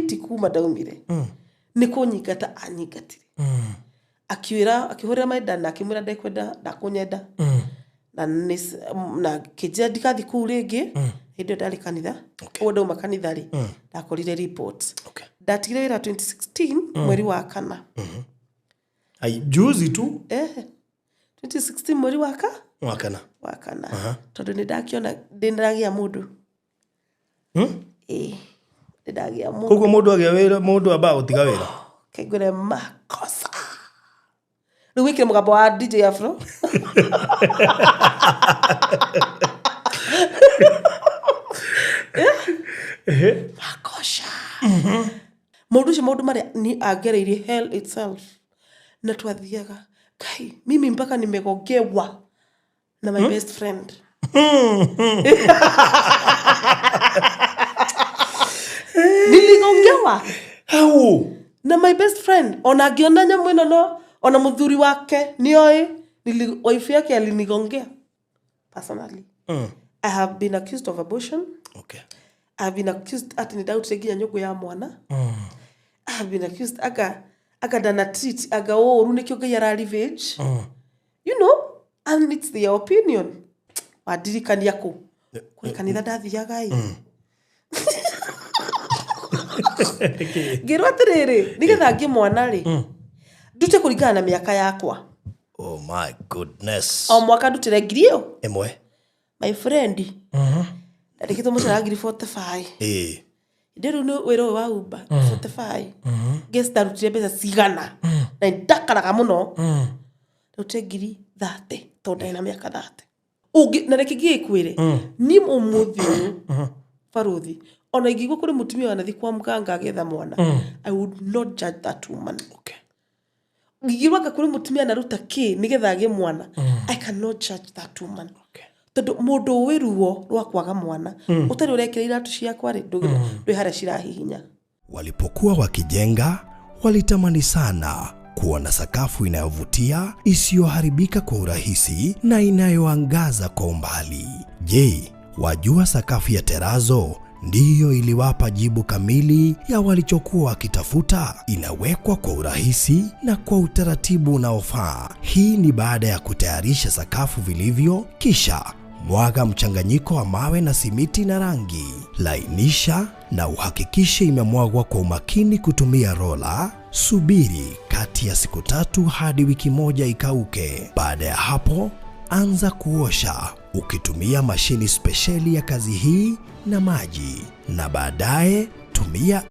Ti kuma ndaumire nĩ kũnyingata anyingatire, akiwĩra, akĩhũrĩra my dad na akĩmwĩra ndekwenda, ndakũnyenda na na kĩnjĩra ndikathi kũu rĩngĩ. Hĩndĩ ĩyo ndarĩ kanitha. Ũguo ndauma kanitha rĩ, ndakorire report. Ndatigire wĩra 2016 mweri wa kana. Ai, juzi tu. Eh, 2016 mweri wa ka wa kana. Wa kana, tondũ nĩ ndakiona ndĩ ndagĩa mũndũ. Ĩĩ, nĩ ndagĩa mũndũ. Koguo mũndũ agĩa wĩra, mũndũ ambaga gũtiga wĩra. Kaingũre makosa. Rĩu wĩkĩre mũgambo wa DJ Afro. Makosa maũndũ ũcio, maũndũ marĩa ni angereirie, hell itself, na twathiaga kai mimi mpaka nimegongewa na my best friend. Niligongewa Hau. Na my best friend, ona angĩona nyamũ ĩno, no ona mũthuri wake nĩoĩ wife yake alinigongea personally. I have been accused of abortion. I have been accused ati nĩ ndarutire nginya nyũngũ ya mwana. I have been accused anga ndana treat anga ũũru, nĩkĩo Ngai ara revenge, and it's their opinion. Wandirikania kũ kũrĩ kanitha ndathiaga ĩ, ngĩrwo atĩrĩrĩ, nĩgetha ngĩ mwana rĩ, ndute kũringana na mĩaka yakwa. Oh my goodness. O mwaka ndutĩre ngiri ĩyo ĩmwe. My friend, ndandĩkĩtwo mũcara ngiri 45. Hĩndĩ rĩu nĩ wĩra ũyũ wa Uber, 45. Guess ndarutire mbeca cigana? Na nĩ ndakaraga mũno. Ndarutire ngiri 30 tondũ ndarĩ na mĩaka 30. Ũngĩ na reke ngĩkwĩre, niĩ ũmũthĩ ũyũ, baruthi, ona ingĩigua kũrĩ mũtumia wanathi kwa mganga agetha mwana, I would not judge that woman. Ngĩigua anga kũrĩ mũtumia anaruta kĩ nĩgetha agĩe mwana, I cannot judge that woman, tondũ mũndũ ũĩ ruo rwa kwaga mwana ũtarĩ ũrekĩra iratũ ciakwa rĩ, ndwĩ harĩa cirahihinya. Walipokuwa wakijenga, walitamani sana kuona sakafu inayovutia, isiyoharibika kwa urahisi na inayoangaza kwa umbali. Je, wajua sakafu ya terazo ndiyo iliwapa jibu kamili ya walichokuwa wakitafuta? Inawekwa kwa urahisi na kwa utaratibu unaofaa. Hii ni baada ya kutayarisha sakafu vilivyo, kisha mwaga mchanganyiko wa mawe na simiti na rangi. Lainisha na uhakikishe imemwagwa kwa umakini kutumia rola. Subiri kati ya siku 3 hadi wiki 1 ikauke. Baada ya hapo, anza kuosha ukitumia mashini spesheli ya kazi hii na maji, na baadaye tumia